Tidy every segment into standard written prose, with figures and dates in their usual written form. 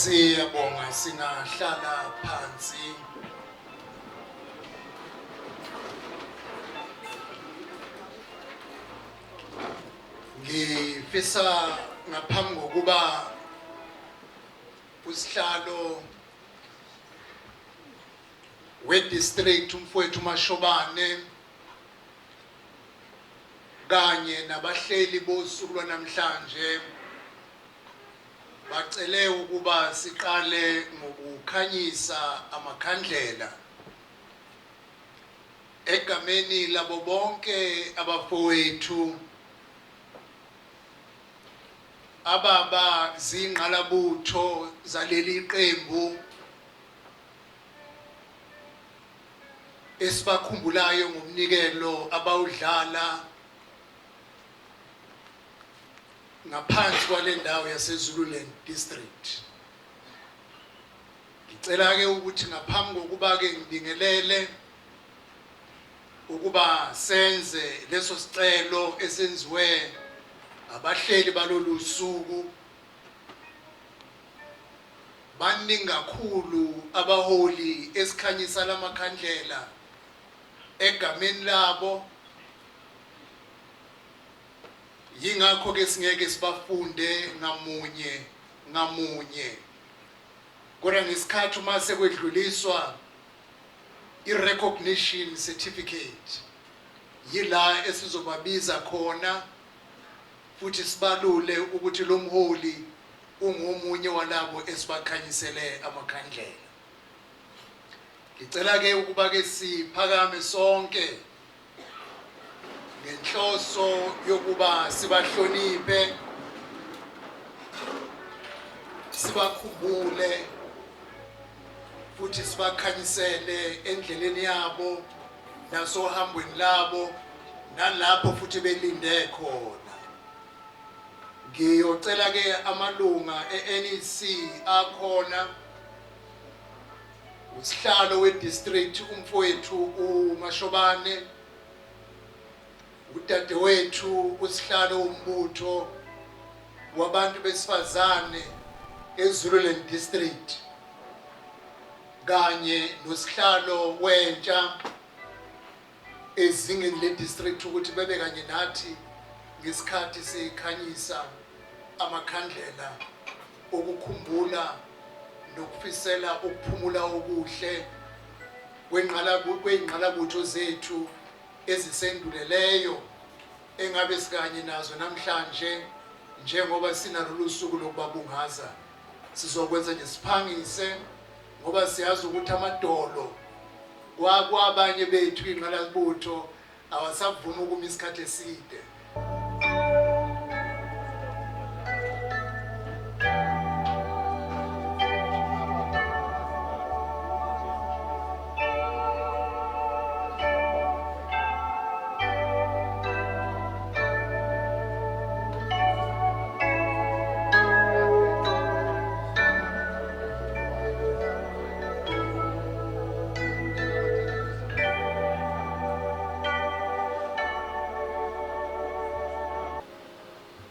Siyabonga, singahlala phansi. Ngifisa ngaphambi kokuba usihlalo we-district umfowethu Mashobane kanye nabahleli bosuku lwanamhlanje bacele ukuba siqale ngokukhanyisa amakhandlela egameni labo bonke abafowethu ababa zingqalabutho zaleli qembu esibakhumbulayo ngomnikelo abawudlala ngaphansi kwale ndawo yaseZululand District. Ngicela-ke ukuthi ngaphambi kokuba-ke ngibingelele ukuba senze leso sicelo esenziwe abahleli balolu suku. Baningi kakhulu abaholi esikhanyisa lamakhandlela egameni labo, yingakho ke singeke sibafunde ngamunye ngamunye, kodwa ngesikhathi uma sekwedluliswa i-recognition certificate yila esizobabiza khona futhi sibalule ukuthi lo mholi ungomunye walabo esibakhanyisele amakhandlela. Ngicela ke ukuba ke siphakame sonke ngenhloso yokuba sibahloniphe, sibakhumbule futhi sibakhanyisele endleleni yabo nasohambweni labo nalapho futhi belinde khona. Ngiyocela ke amalunga e-NEC akhona, usihlalo we-district umfowethu uMashobane, udadewethu usihlalo wombutho wabantu besifazane eZululand District kanye nosihlalo wentsha ezingeni le-district ukuthi bebe kanye nathi ngesikhathi sikhanyisa amakhandlela okukhumbula nokufisela ukuphumula okuhle kwey'ngqalabutho zethu ezisenduleleyo engabe sikanye nazo namhlanje njengoba sinalolu suku lokubabungaza. Sizokwenza nje siphangise ngoba siyazi ukuthi amadolo kwabanye bethu ingqalabutho awasavumi ukuma isikhathi eside.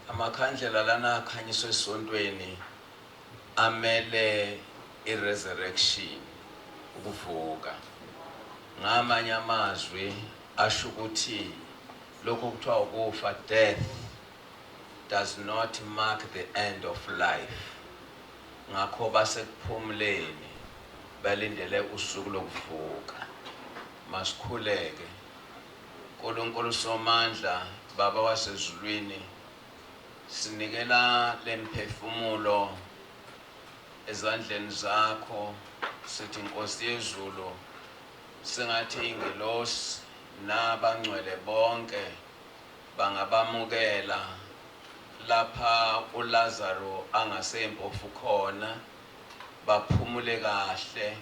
Amakhandlela lana akhanyiswe esontweni amele i-resurrection, ukuvuka. Ngamanye amazwi asho ukuthi lokhu okuthiwa ukufa, death, does not mark the end of life. Ngakho basekuphumuleni balindele usuku lokuvuka. Masikhuleke. Nkulunkulu Somandla, Baba wasezulwini, sinikela lemphefumulo ezandleni zakho, sithi Nkosi yezulu, sengathi ingelosi nabangcwele bonke bangabamukela lapha uLazaro angasempofu khona, baphumule kahle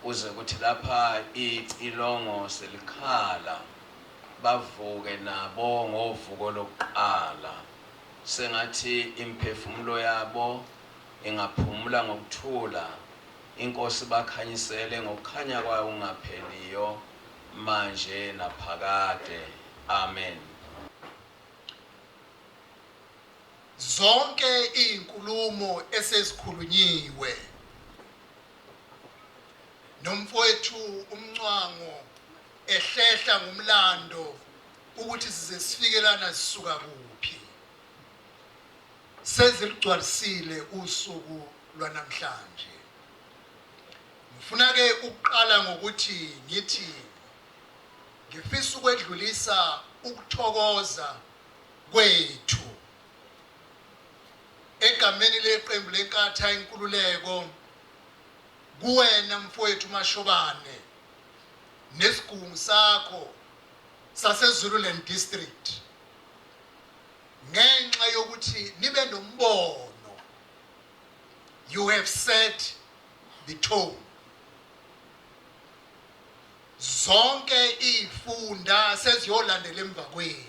kuze kuthi lapha icilongo selikhala bavuke nabo ngovuko lokuqala. Sengathi imphefumulo yabo ingaphumula ngokuthula, iNkosi bakhanyisele ngokukhanya kwayo okungapheliyo manje naphakade. Amen. Zonke izinkulumo esezikhulunyiwe nomfowethu uMncwango ehlehla ngomlando ukuthi size sifike lana sisuka kuphi, sezilugcwalisile usuku lwanamhlanje. Ngifuna ke ukuqala ngokuthi ngithi ngifisa ukwedlulisa ukuthokoza kwethu egameni leqembu leNkatha Inkululeko kuwena mfowethu Mashobane nesigungu sakho saseZululand District ngenxa yokuthi nibe nombono. You have set the tone. Zonke izifunda seziyolandela emva kwenu.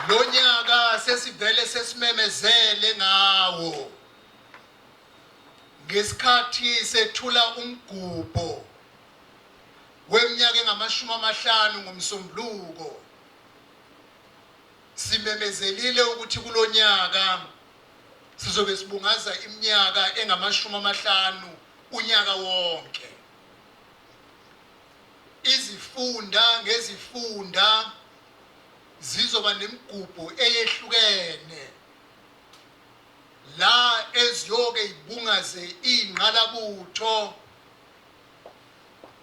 Lo nyaka sesivele sesimemezele ngawo ngesikhathi sethula umgubho weminyaka engama-50 ngoMsombuluko. Simemezelile ukuthi kulonyaka sizobe sibungaza iminyaka engama-50 unyaka wonke. Izifunda ngezifunda zizoba nemigubho eyehlukene la eziyoke ibungaze ingqalabutho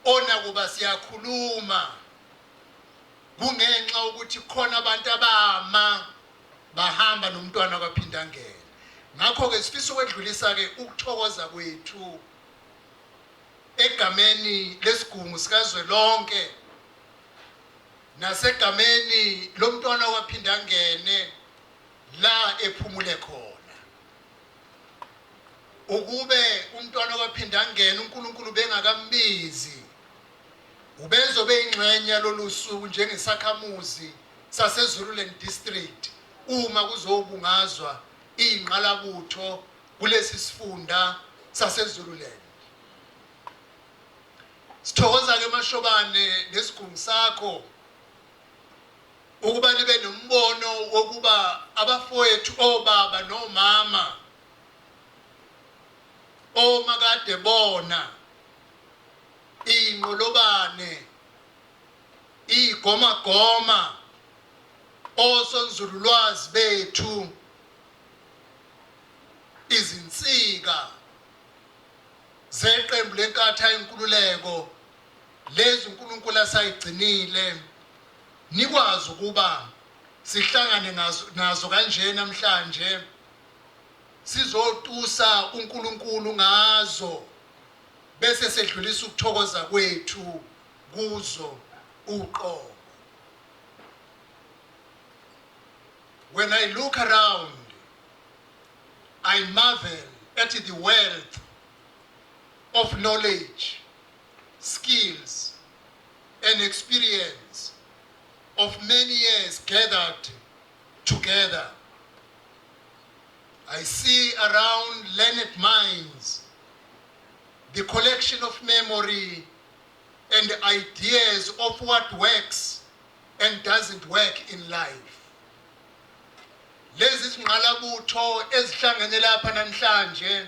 onakuba siyakhuluma kungenxa ukuthi khona abantu abama bahamba nomntwana kwaPhindangene. Ngakho-ke sifisa ukwedlulisa-ke ukuthokoza kwethu egameni lesigungu sikazwelonke nasegameni lomntwana kwaPhindangene la ephumule khona. Ukube umntwana kwaPhindangene uNkulunkulu bengakambizi, ubezobe ingxenye yalolu suku njengesakhamuzi saseZululand District uma kuzobungazwa ingqalabutho kulesi sifunda saseZululand. Sithokoza ke Mashobane nesigungu sakho ukuba nibe nombono wokuba abafowethu obaba nomama omakade bona inqolobane igomagoma osonzululwazi bethu izinsika zeqembu leNkatha Yenkululeko lezi uNkulunkulu asayigcinile, nikwazi ukuba sihlangane nazo kanje namhlanje sizotusa uNkulunkulu ngazo bese sedlulisa ukuthokoza kwethu kuzo uqobo. When I look around, I marvel at the wealth of knowledge, skills, and experience of many years gathered together. I see around learned minds the collection of memory and ideas of what works and doesn't work in life. Lezi zingqalabutho ezihlangene lapha namhlanje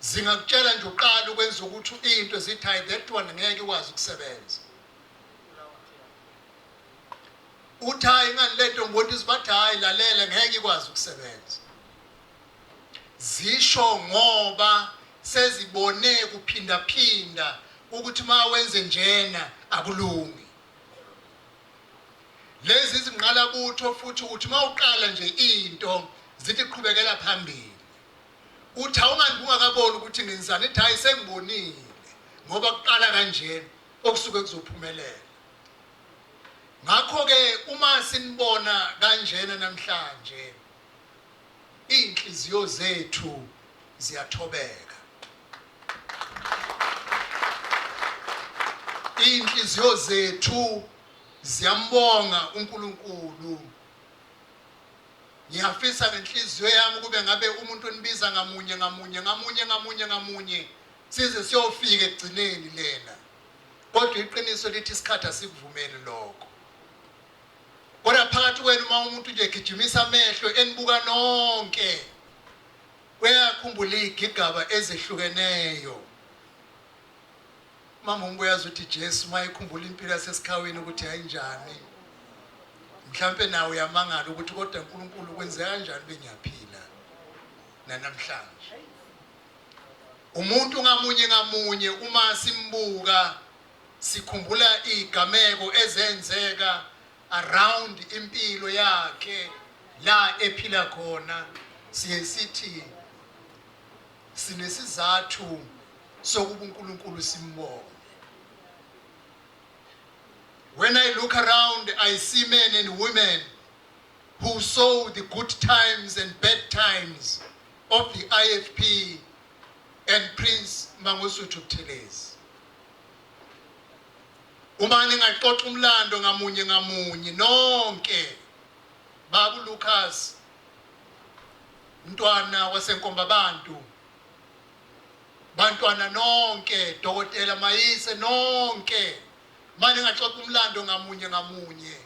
zingakutshela nje uqala ukwenza ukuthi into zithi hayi, that one ngeke ikwazi ukusebenza. Uthi hayi, ngani lento ngibona ukuthi bathi hayi, lalela, ngeke ikwazi ukusebenza. Zisho ngoba sezibone kuphindaphinda ukuthi uma wenze njena akulungi. Lezi zinqalabutho futhi uthi uma uqala nje into zithi qhubekela phambili. Uthi awungani kungakaboni ukuthi ngenzani, ithi hayi, sengibonile ngoba kuqala kanjena okusuke kuzophumelela. Ngakho-ke uma sinibona kanjena namhlanje, iy'nhliziyo zethu ziyathobeka, iy'nhliziyo zethu ziyambonga uNkulunkulu. Ngiyafisa ngenhliziyo yami kube ngabe umuntu unibiza ngamunye ngamunye ngamunye ngamunye ngamunye size siyofika ekugcineni lena, kodwa iqiniso lithi isikhathi asikuvumeli lokho. Kodwa phakathi kwenu uma umuntu nje egijimisa amehlo enibuka nonke uyakhumbula iy'gigaba ezehlukeneyo. Mama umbuyazi uthi Jesu uma ekhumbula impilo yasesikhawini ukuthi yayinjani. Mhlampe nawe uyamangala ukuthi kodwa uNkulunkulu kwenzeka kanjani bengiyaphila nanamhlanje. Umuntu ngamunye ngamunye uma simbuka sikhumbula izigameko ezenzeka around impilo yakhe la ephila khona siye sithi sinesizathu sokuba uNkulunkulu simbonge. When I look around, I see men and women who saw the good times and bad times of the IFP and Prince Mangosuthu Buthelezi. Uma ningaxoxa umlando ngamunye ngamunye nonke babu Lucas mntwana wasenkombabantu bantwana nonke dokotela Mayise nonke manje ngaxoxa umlando ngamunye ngamunye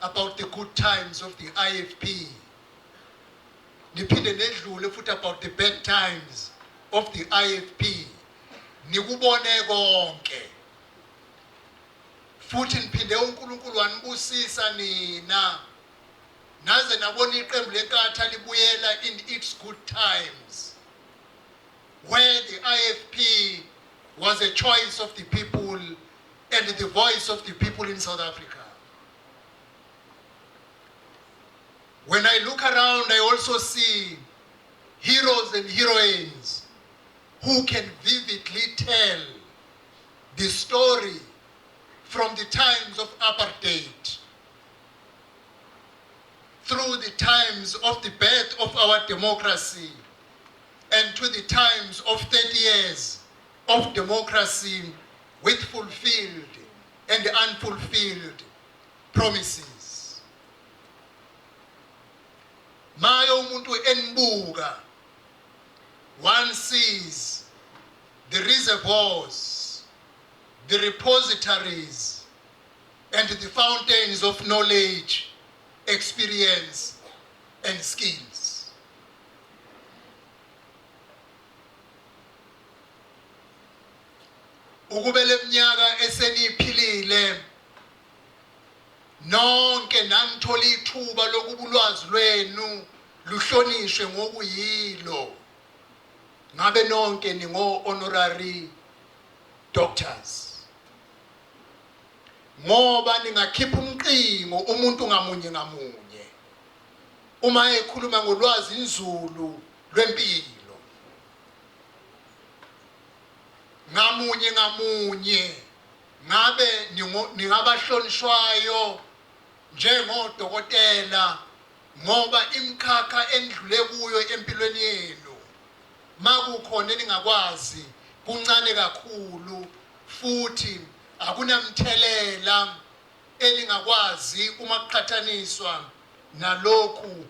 about the good times of the IFP niphinde nedlule futhi about the bad times of the IFP nikubone konke futhi niphinde uNkulunkulu wanibusisa nina naze nabona iqembu lenkatha libuyela in its good times where the IFP was a choice of the people and the voice of the people in South Africa. When I look around, I also see heroes and heroines who can vividly tell the story from the times of apartheid through the times of the birth of our democracy and to the times of 30 years of democracy with fulfilled and unfulfilled promises. Maye umuntu enibuka, one sees the reservoirs, the repositories and the fountains of knowledge, experience and skills. Ukube leminyaka eseniyiphilile nonke nanithola ithuba lokuba ulwazi lwenu luhlonishwe ngokuyilo ngabe nonke ningo honorary doctors ngoba ningakhipha umqingo umuntu ngamunye ngamunye uma ekhuluma ngolwazi inzulu lwempilo ngamunye ngamunye ngabe ningabahlonishwayo njengodokotela ngoba imikhakha endlule kuyo empilweni yenu makukhona eningakwazi kuncane kakhulu futhi akunamthelela eningakwazi uma kuqhathaniswa nalokhu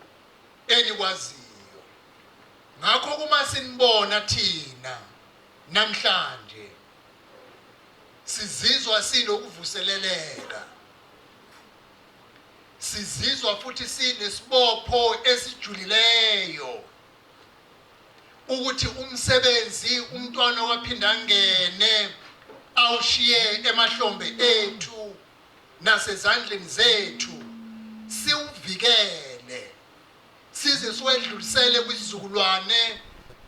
enikwaziyo. Ngakho kuma sinibona thina namhlanje sizizwa sinokuvuseleleka, sizizwa futhi sinesibopho esijulileyo ukuthi umsebenzi umntwana waphindangene awushiye emahlombe ethu nasezandleni zethu siwuvikele size siwedlulisele kwisizukulwane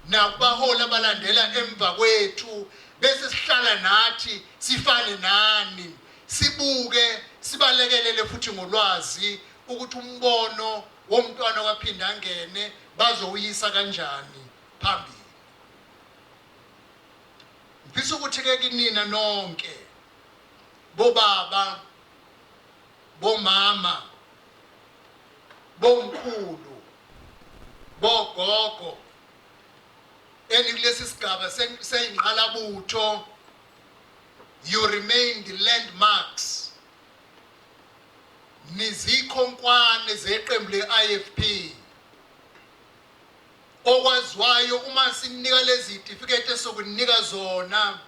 nakubaholi abalandela emva kwethu bese sihlala nathi sifane nani sibuke sibalekelele futhi ngolwazi ukuthi umbono womntwana waphinda angene bazowuyisa kanjani phambili. Ngifisa ukuthi ke kinina nonke bobaba bomama bomkhulu bogogo enikulesi sigaba seyinqalabutho, you remain the landmarks, nizikhonkwane zeqembu le-IFP okwaziwayo uma sinika lezi zitifiketi esokunika zona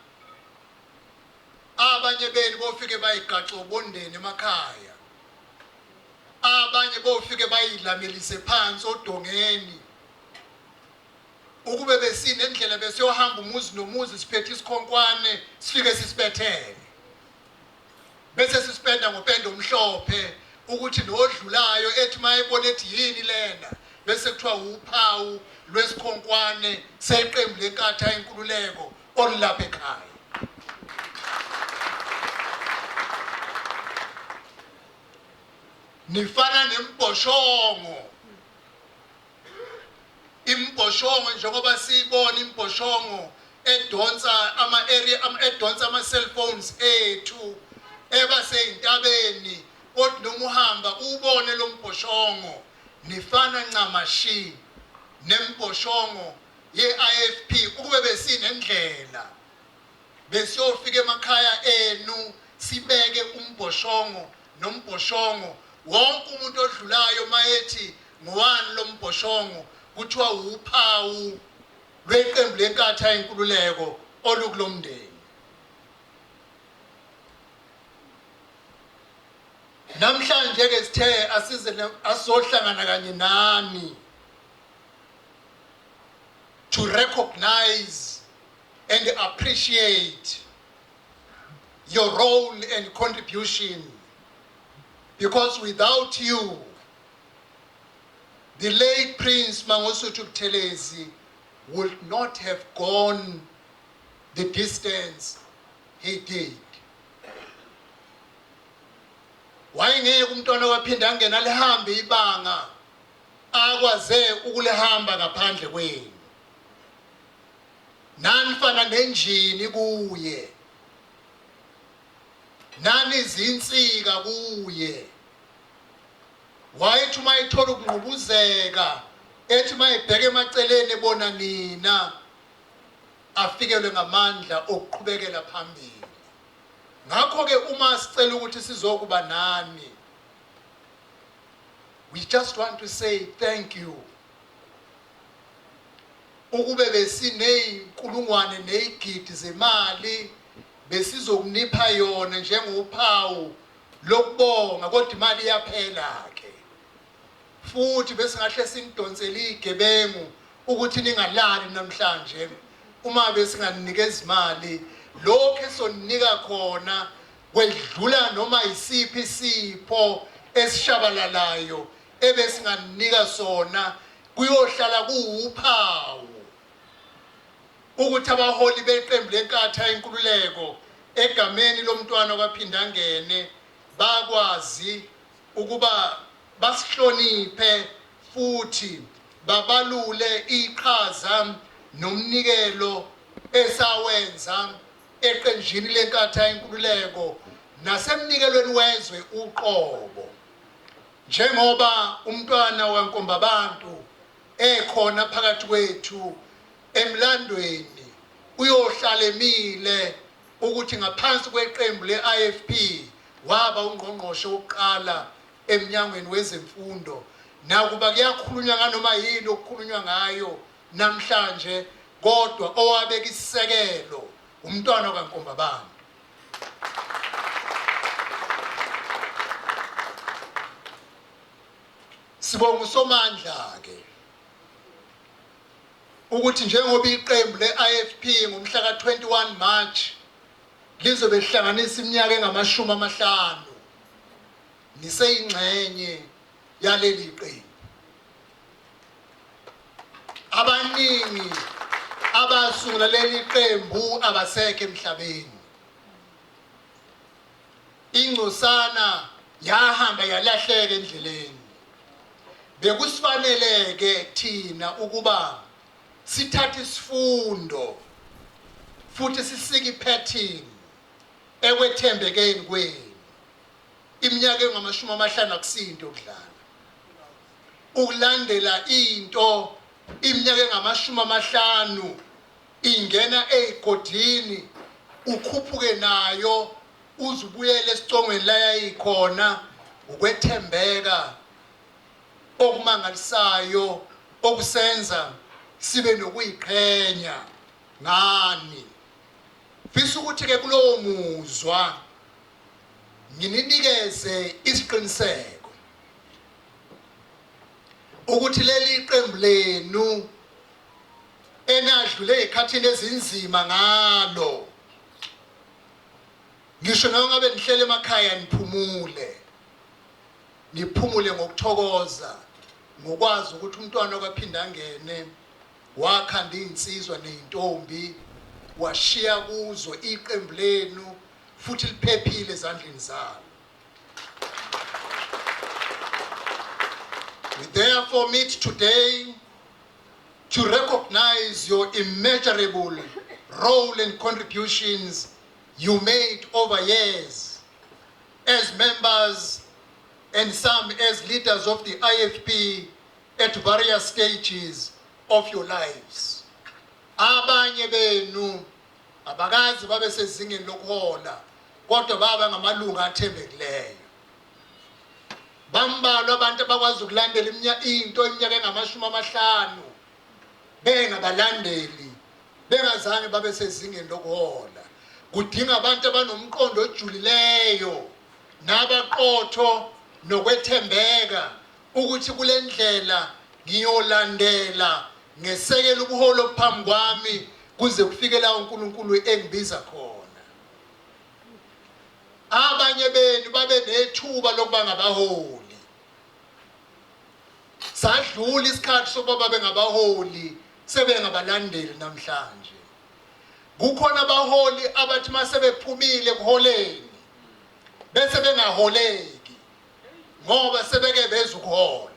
abanye benu bofike bayigaxe obondeni emakhaya. Abanye bofike bayilamelise phansi odongeni. Ukube besinendlela besiyohamba umuzi nomuzi siphethe isikhonkwane sifike sisibethele. Bese sisipenda ngopende omhlophe ukuthi nodlulayo ethi mayebona ethi yini lena bese kuthiwa uphawu lwesikhonkwane seqembu leNkatha Yenkululeko olulapha ekhaya. Nifana nembhoshongo. Imbhoshongo njengoba siyibona imbhoshongo edonsa ama area edonsa ama cellphones ethu eba seyintabeni othi noma uhamba ubone lo mbhoshongo nifana ncamashi nembhoshongo ye-IFP. Ukube besinendlela besiyofika emakhaya enu sibeke umbhoshongo nombhoshongo, wonke umuntu odlulayo mayethi ngowani lo mbhoshongo kuthiwa wuphawu lweqembu leNkatha Yenkululeko olukulo mndeni. Namhlanje ke sithe asize asizohlangana kanye nani to recognize and appreciate your role and contribution, because without you the late Prince Mangosuthu Buthelezi would not have gone the distance he did. Wayengeke umntwana waphinda angena lihambe ibanga akwaze ukulihamba ngaphandle kwenu. Nanifana nenjini kuye, nanizinsika kuye. Wayethi uma ethola ukungqubuzeka ethi uma ebheka emaceleni ebona nina afikelwe ngamandla okuqhubekela phambili. Ngakho-ke uma sicela ukuthi sizokuba nani, we just want to say thank you. Ukube besiney'nkulungwane ney'gidi zemali besizokunipha yona njengophawu lokubonga, kodwa imali iyaphela-ke. Futhi besingahle sinidonsele iy'gebengu ukuthi ningalali namhlanje uma besinganinikeza imali. Lokhu esoninika khona kwedlula noma yisiphi isipho esishabalalayo ebesinganinika sona. Kuyohlala kuwuphawu ukuthi abaholi beqembu leNkatha Yenkululeko egameni lomntwana kwaPhindangene bakwazi ukuba basihloniphe futhi babalule iqhaza nomnikelo esawenza eqenjini leNkatha Yenkululeko nasemnikelweni wezwe uqobo. Njengoba umntwana waNkombabantu ekhona phakathi kwethu emlandweni uyohlala emile ukuthi ngaphansi kweqembu le-IFP waba ungqongqoshe wokuqala emnyangweni wezemfundo. Nakuba kuyakhulunywa nganoma yini okukhulunywa ngayo namhlanje, kodwa owabeka isisekelo umntwana kaNkombabantu. Sibonga uSomandla ke ukuthi njengoba iqembu le-IFP ngomhla ka-21 March lizobe lihlanganisa iminyaka engamashumi amahlanu niseyingxenye yaleli qembu. Abaningi abasungula leli qembu abasekho emhlabeni. Ingcosana yahamba yalahleka endleleni. Bekusifaneleke thina ukuba sithathe isifundo futhi sisike ipattern ekwethembekeni kwenu. Iminyaka engamashumi amahlanu akusinto yokudlala. Ukulandela into iminyaka engamashumi amahlanu ingena ezigodini ukhuphuke nayo uzubuyele esicongweni la yayikhona, ukwethembeka okumangalisayo okusenza sibe nokuyiqhenya ngani. Fisa ukuthi ke kulowo muzwa ngininikeze isiqiniseko. Ukuthi leli qembu lenu enadlule ezikhathini ezinzima ngalo ngisho noma ngabe nihlele emakhaya niphumule niphumule ngokuthokoza ngokwazi ukuthi umntwana kwaphinda angene wakhanda izinsizwa nezintombi washiya kuzo iqembu lenu futhi liphephile ezandleni zalo. We therefore meet today to recognize your immeasurable role and contributions you made over years as members and some as leaders of the IFP at various stages of your lives. Abanye benu abakazi babe sezingeni lokuhola kodwa baba ngamalungu athembekileyo. Bambalwa abantu abakwazi ukulandela into iminyaka engamashumi amahlanu bengabalandeli bengazange babe sezingeni lokuhola. Kudinga abantu abanomqondo ojulileyo nabaqotho nokwethembeka ukuthi kule ndlela ngiyolandela ngesekela ubuholi obuphambi kwami kuze kufike la uNkulunkulu engibiza khona. Abanye benu babe nethuba lokuba ngabaholi. Sadlula isikhathi sokuba babe ngabaholi, sebengabalandeli namhlanje. Kukhona abaholi abathi uma sebephumile ekuholeni bese bengaholeki ngoba sebeke beza ukuhola.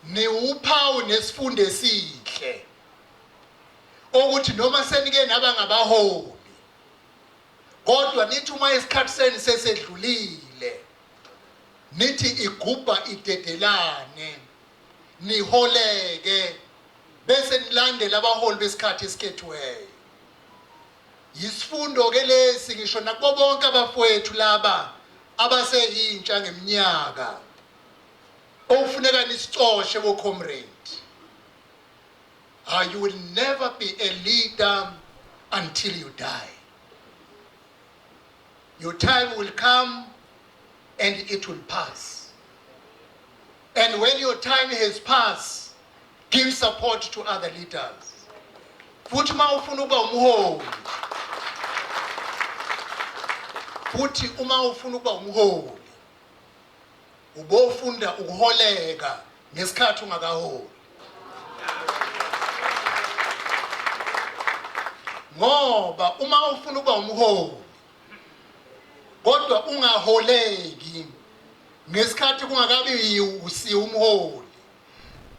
Niwuphawu nesifundo esihle okuthi noma senike naba ngabaholi kodwa nithi uma isikhathi senu sesedlulile nithi igubha idedelane niholeke bese nilandela abaholi besikhathi esikhethiweyo. Yisifundo ke lesi ngisho nakubo bonke abafowethu laba abaseyintsha ngeminyaka okufuneka nisicoshe bo comrade. Ah, you will never be a leader until you die. Your time will come and it will pass. And when your time has passed, give support to other leaders. Futhi uma ufuna ukuba umholi, futhi uma ufuna ukuba umholi, ubofunda ukuholeka ngesikhathi ungakaholi. Ngoba uma ufuna ukuba umholi kodwa ungaholeki ngesikhathi kungakabi usiya umholi,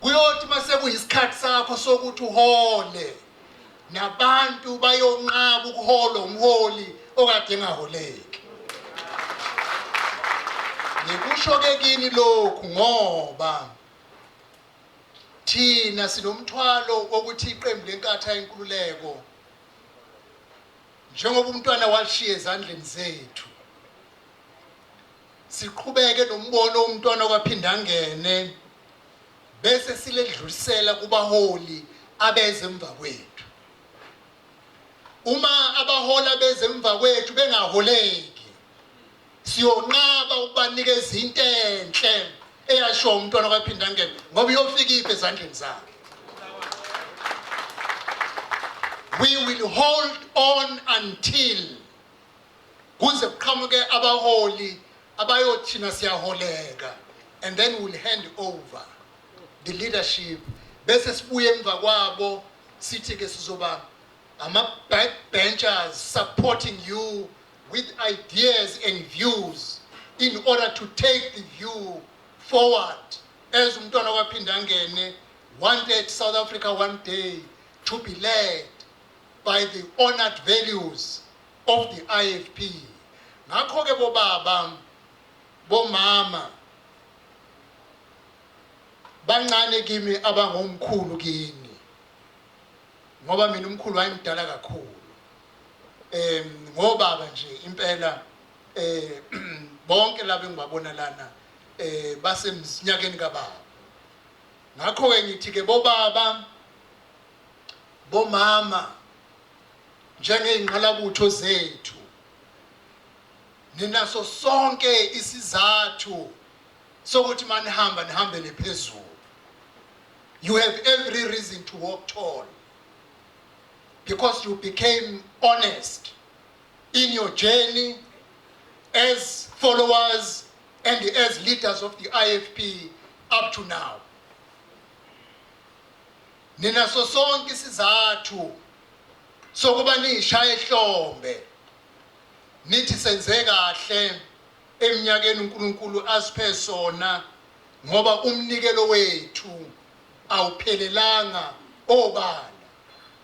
kuyothi mase kuyisikhathi sakho sokuthi uhole nabantu bayonqaba ukuholwa umholi okade engaholeki. Ngikusho ke kini lokhu ngoba thina sinomthwalo wokuthi iqembu leNkatha Yenkululeko njengoba umntwana walishiya ezandleni zethu siqhubeke nombono umntwana kwaphinda angene bese siledlulisela kubaholi abeze emva kwethu. Uma abaholi abeze emva kwethu bengaholeki, siyonqaba ukubanikeza into enhle eyashiwo umntwana kwaphinda angene ngoba iyofika iphi ezandleni zabo. We will hold on until kuze kuqhamuke abaholi abayothina siyaholeka and then we'll hand over the leadership bese sibuye emva kwabo sithi ke sizoba ama backbenchers supporting you with ideas and views in order to take the view forward as umntwana kwaphinda angene wanted South Africa one day to be led by the honored values of the IFP. Ngakho-ke bobaba, bomama, bancane kimi abangomkhulu kini ngoba mina umkhulu wayemdala kakhulu em ngobaba nje impela eh bonke laba engibabona lana eh basemnyakeni kababa. Ngakho ke ngithi ke bobaba, bomama, njengey'nqalabutho zethu ninaso sonke isizathu Sokuthi manihamba nihambele phezulu. You have every reason to walk tall because you became honest in your journey as followers and as leaders of the IFP up to now. Ninaso sonke isizathu sokuba niyishaye ehlombe nithi senze kahle eminyakeni uNkulunkulu asiphe sona, ngoba umnikelo wethu awuphelelanga obala.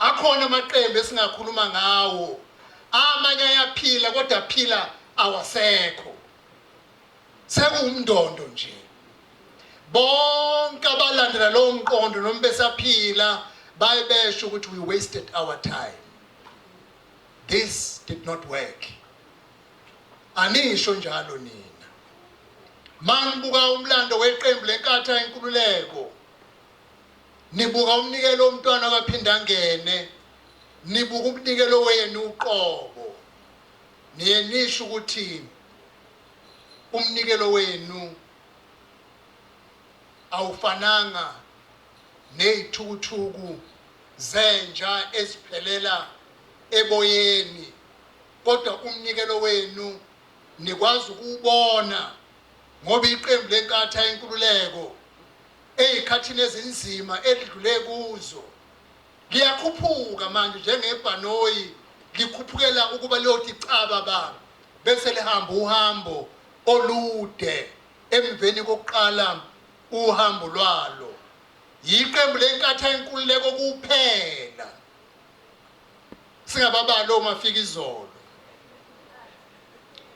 Akhona amaqembu esingakhuluma ngawo, amanye ayaphila kodwa phila awasekho, sekuwumndondo nje. Bonke abalandela lowo mqondo noma besaphila baye besho ukuthi we wasted our time, this did not work. Anisho njalo nina. Manibuka umlando weqembu leNkatha Yenkululeko, nibuka umnikelo womntwana kaPhindangene, nibuka umnikelo wenu uqobo, niye nisho ukuthi umnikelo wenu awufananga nezithukuthuku zenja eziphelela eboyeni, kodwa umnikelo wenu nikwazi ukuwubona, ngoba iqembu leNkatha Yenkululeko ey'khathini ezinzima elidlule kuzo liyakhuphuka manje njengebhanoyi, likhuphukela ukuba liyothi caba ba bese lihamba uhambo olude emveni kokuqala uhambo lwalo. Yiqembu leNkatha Yenkululeko kuphela, singababali omafika izolo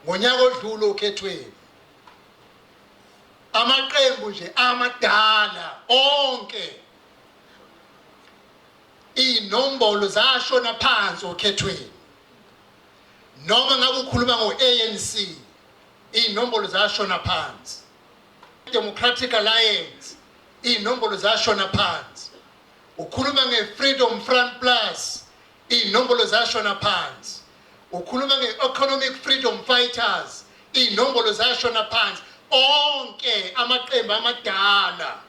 ngonyaka odlule okhethweni, amaqembu nje amadala onke inombolo zashona phansi okhethweni. Noma ngabe ukhuluma ngo-ANC, inombolo zashona phansi, Democratic Alliance, inombolo zashona phansi, ukhuluma nge-Freedom Front Plus, inombolo zashona phansi, ukhuluma nge-Economic Freedom Fighters, inombolo zashona phansi. Onke amaqembu amadala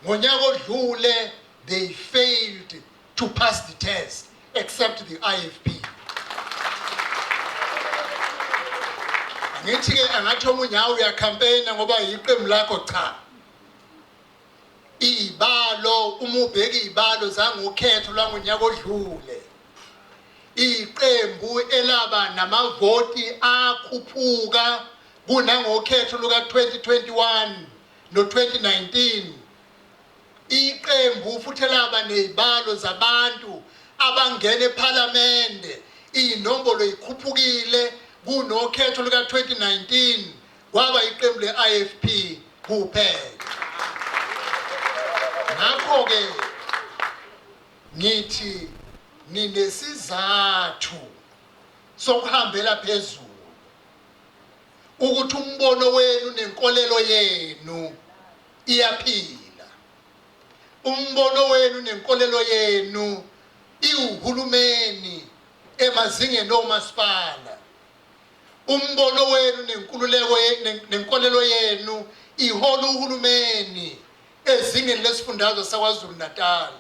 ngonyaka odlule, they failed to pass the test except the IFP. Angithi ke angathi omunye, hawu, uyacampaigna ngoba iqembu lakho. Cha, izibalo, uma ubheka izibalo zangokhetho lwangonyaka odlule, iqembu elaba namavoti akhuphuka kunangokhetho luka 2021 no 2019, iqembu futhi elaba nezibalo zabantu abangena ePhalamende inombolo ikhuphukile kunokhetho luka 2019, kwaba iqembu le-IFP kuphela. Ngakho ke ngithi ninesizathu sokuhambela phezulu ukuthi umbono wenu nenkolelo yenu iyaphila, umbono wenu nenkolelo yenu iwuhulumeni emazingeni omasipala, umbono wenu nenkululeko nenkolelo yenu ihola uhulumeni ezingeni lesifundazwe saKwaZulu Natal,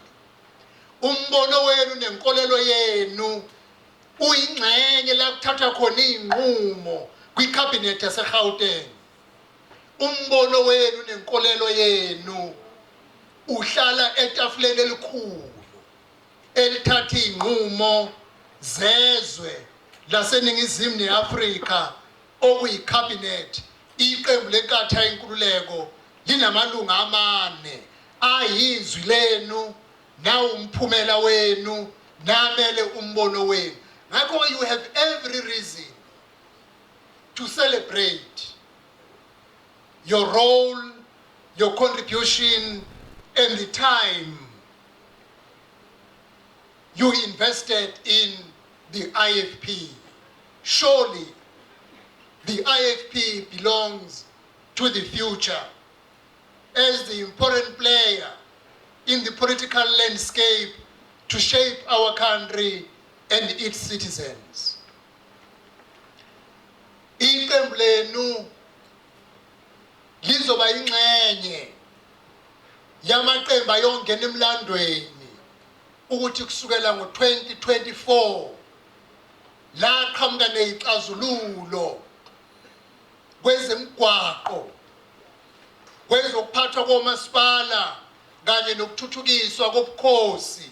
umbono wenu nenkolelo yenu uyingxenye la kuthathwa khona izinqumo kwikhabhinethi yaseGauteng, umbono wenu nenkolelo yenu uhlala etafuleni elikhulu elithatha izinqumo zezwe laseNingizimu neAfrika, okuyikhabinet. Iqembu leNkatha Yenkululeko linamalunga amane ayizwi lenu nawumphumela wenu namele umbono wenu. Ngakho you have every reason to celebrate your role, your contribution and the time you invested in the IFP. Surely the IFP belongs to the future as the important player in the political landscape to shape our country and its citizens. Iqembu lenu Lizoba ingxenye yamaqembu ayongena emlandweni ukuthi kusukela ngo-2024 laqhamuka nezixazululo kwezemigwaqo, kwezokuphathwa komasipala kanye nokuthuthukiswa kobukhosi,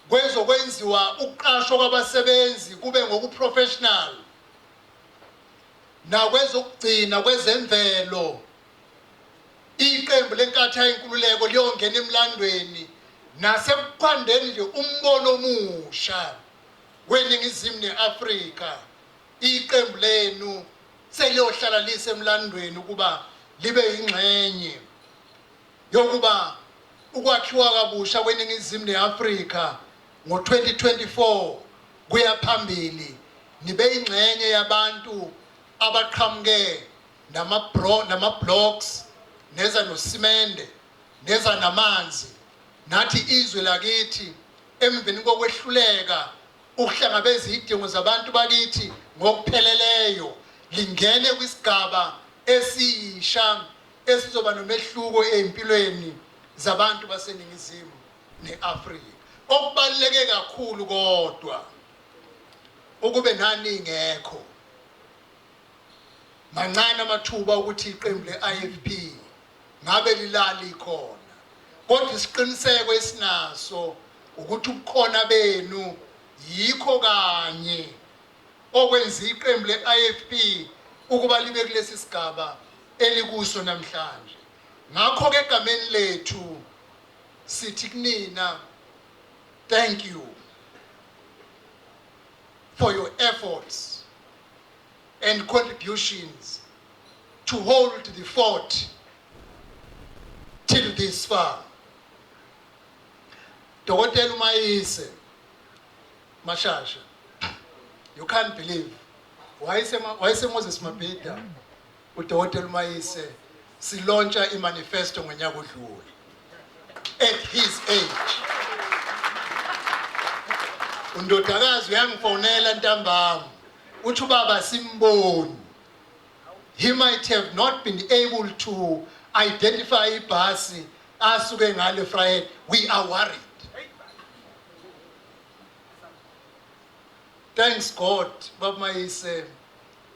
kwezokwenziwa ukuqashwa kwabasebenzi kube ngokuprofessional, nakwezokugcina kwezemvelo. Iqembu leNkatha Yenkululeko liyongena emlandweni nasekuqandeni nje umbono omusha weNingizimu ne-Afrika. Iqembu lenu seliyohlala lisemlandweni ukuba libe yingxenye yokuba ukwakhiwa kabusha kweNingizimu ne-Afrika ngo-2024 kuya phambili, nibe ingxenye yabantu abaqhamuke nama-blocks, neza nosimende, neza namanzi, nathi izwe lakithi emveni kokwehluleka ukuhlangabeza izidingo zabantu bakithi ngokupheleleyo lingene kwisigaba esisha esizoba nomehluko ezimpilweni zabantu baseNingizimu ne-Afrika. Okubaluleke kakhulu kodwa ukube nani ingekho, mancane amathuba ukuthi iqembu le-IFP ngabe lilali khona, kodwa isiqiniseko esinaso ukuthi ubukhona benu yikho kanye okwenza iqembu le-IFP ukuba libe kulesi sigaba elikuso namhlanje. Ngakho-ke egameni lethu sithi kunina, thank you for your efforts and contributions to hold the fort till this far. Dokotela uMayise Mashasha, you can't believe, wayese Moses Mabhida uDokotela uMayise silontsha imanifesto ngonyaka odlule at his age. Undodakazi uyangifonela ntambama, uthi ubaba simboni. He might have not been able to identify ibhasi asuke ngale Friday. We are worried. Thanks God, Baba Mayise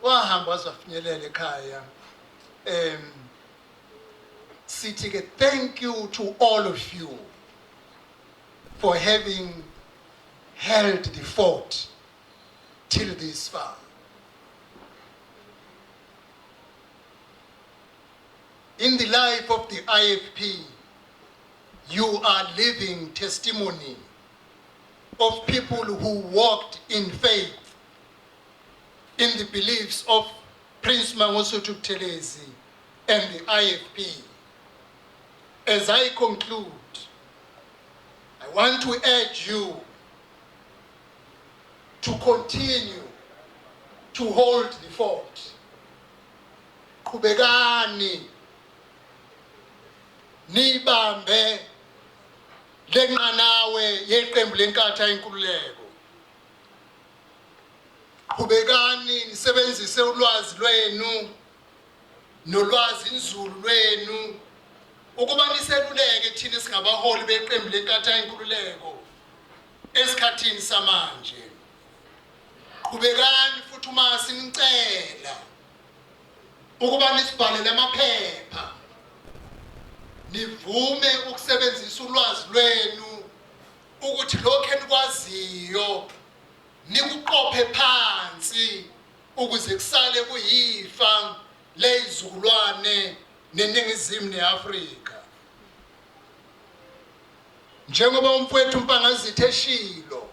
wahamba wazafinyelela ekhaya. Sithi ke thank you to all of you for having held the fort till this far. In the life of the IFP, you are living testimony of people who walked in faith in the beliefs of Prince Mangosuthu Buthelezi and the IFP. As I conclude, I want to urge you to continue to hold the fort. Qhubekani nibambe lenqanawe yeqembu leNkatha Yenkululeko. Qhubekani nisebenzise ulwazi lwenu nolwazi inzulu lwenu ukuba niseluleke thina singabaholi beqembu leNkatha Yenkululeko esikhathini samanje. Qhubekani futhi uma sinicela ukuba nisibhalele amaphepha, nivume ukusebenzisa ulwazi lwenu ukuthi lokho enikwaziyo nikuqophe phansi ukuze kusale kuyifa lezizukulwane neNingizimu neAfrika. Njengoba umfowethu Mpangazitha eshilo,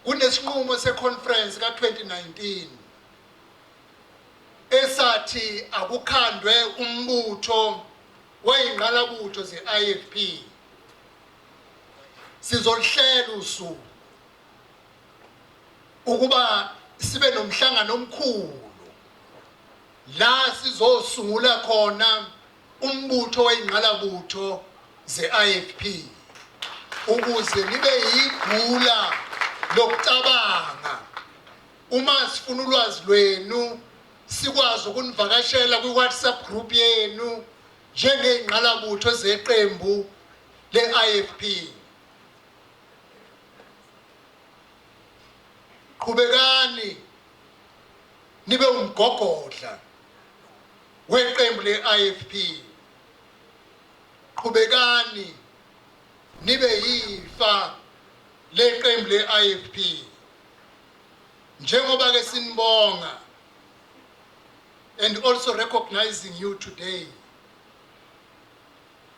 kunesinqumo seconference ka-2019 esathi akukhandwe umbutho wey'ngqalabutho ze-IFP. Sizoluhlela usuku ukuba sibe nomhlangano omkhulu la sizosungula khona umbutho wey'ngqalabutho ze-IFP ukuze nibe yigula lokucabanga uma sifuna ulwazi lwenu. Sikwazi ukunivakashela kwi-WhatsApp group yenu njengey'ngqalabutho zeqembu le-IFP. Qhubekani nibe umgogodla weqembu le-IFP. Qhubekani nibe yifa leqembu le-IFP. Njengoba ke sinibonga and also recognizing you today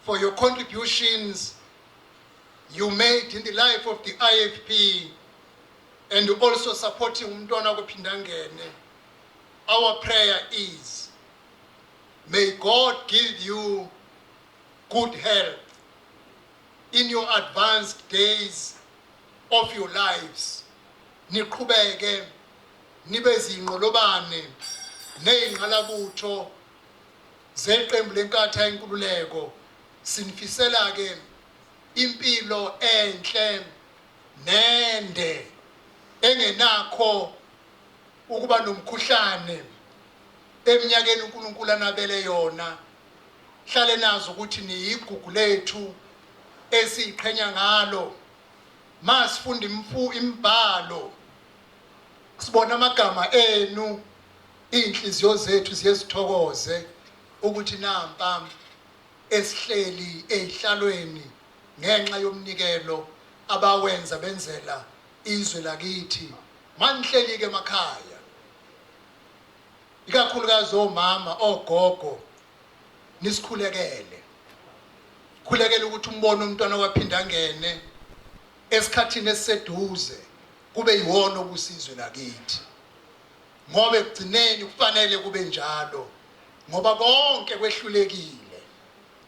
for your contributions you made in the life of the IFP and also supporting umntwana koPhindangene. Our prayer is, may God give you good health in your advanced days of your lives. Niqhubeke nibe zinqolobane nezingqalabutho zeqembu leNkatha Yenkululeko. Sinifisela ke impilo enhle nende engenakho ukuba nomkhuhlane eminyakeni uNkulunkulu anabele yona. Hlale nazo ukuthi niyigugu lethu esiyiqhenya ngalo. Masifunda imibhalo sibona amagama enu, inhliziyo zethu ziye zithokoze ukuthi nampa esihleli ezihlalweni ngenxa yomnikelo abawenza benzela izwe lakithi. Manihleli ke emakhaya, ikakhulukazi omama, ogogo, nisikhulekele, khulekele ukuthi umbono umntwana kwaPhindangene esikhathini esiseduze kube yiwona obusizwe lakithi, ngoba ekugcineni kufanele kube njalo, ngoba konke kwehlulekile.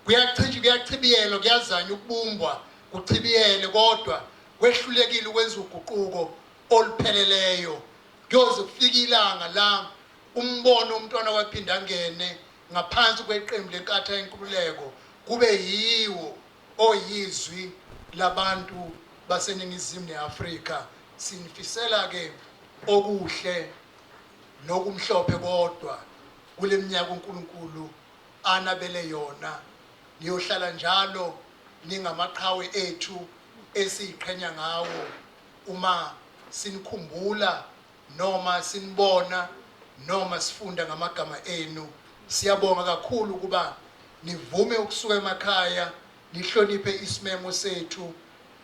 Kuyachitshwa, kuyachibiyelwa, kuyazanywa ukubumbwa kuchibiyele, kodwa kwehlulekile ukwenza uguquko olupheleleyo. Kuyoze kufike ilanga la umbono umntwana kwaPhindangene ngaphansi kweqembu leNkatha Yenkululeko kube yiwo oyizwi labantu baseNingizimu neAfrika. Sinifisela ke okuhle nokumhlophe kodwa kule minyaka uNkulunkulu anabele yona. Niyohlala njalo ningamaqhawe ethu esiyiqhenya ngawo uma sinikhumbula noma sinibona noma sifunda ngamagama enu. Siyabonga kakhulu ukuba nivume ukusuka emakhaya, nihloniphe isimemo sethu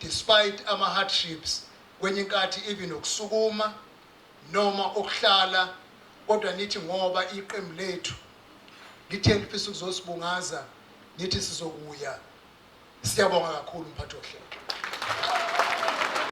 despite ama hardships, kwenye inkathi even ukusukuma noma ukuhlala, kodwa nithi ngoba iqembu lethu lithe lifisa ukuzosibungaza, nithi sizokuya. Siyabonga kakhulu, mphathi wohlelo.